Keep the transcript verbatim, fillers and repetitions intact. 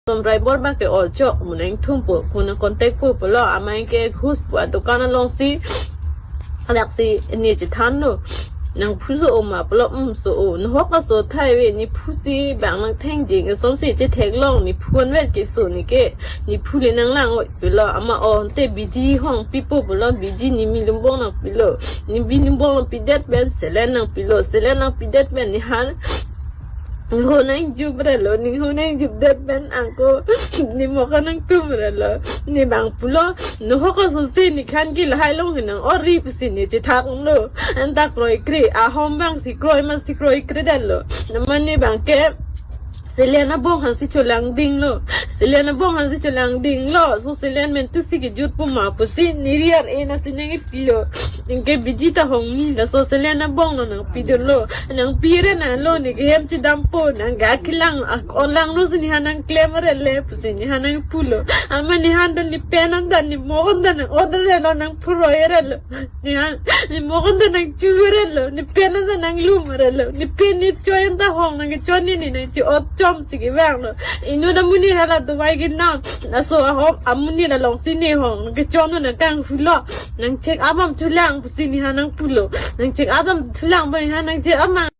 Som rai bor bang ke ochok mo nang thum po, mo nang contact po pulo, amat ke ghus pu adukan alongsi, adak si ne chethanlo. Nang phu so oma pulo, um so o. Nahok aso thai ave, ne phu si bang nang theng ding, asonsi chetheklong, ne phu anvet ke so ne ke, ne phu le nang lang oi pulo, amat o te biji hong pipo pulo, biji ne milum bong nangpilo, ne milum bong nangpidet pen, selen nangpilo, selen nangpidet pen, ne han, ne ho nang jup relo, ne ho nang jupdet pen angko, ne mokha nang tum relo, ne bang pulo, nahok aso si ne khan ke lahai along he nang ori pusi ne chethaklo, anta kroikre, ahom bang si kroi ma si kroikre detlo, amat ne bang ke, selen abong aphan si cholang dinglo. Selen abong aphan si cholang dinglo. So selen mentu si kejut pu ma pusi neri ar-e na si nang pilo. Nang ke biji ta hong ni, laso selen abong lo nangpidunlo. Nangpi re nanglo, ne ke hem chedampo, nang ga kelang, ak-, olang lo si ne han nang klem rele pusi ne han nang pulo. Amat ne han ta ne pen an ta ne mokon ta nang order relo, nang phuroi relo. Ne han, ne mokon ta nang chu relo, ne pen an ta nang lum relo, ne pen ne choi an ta hong nang kechon ne ne nang che-ot chom si kevang lo. Inut amonit hala Dubai ke nam, laso ahom amonit alongsi ne hong nang kechon nang kanghulo. Nang check up am thulang pusi ne han nang pulo. Nang check up am thulang ba ne han nang check up ma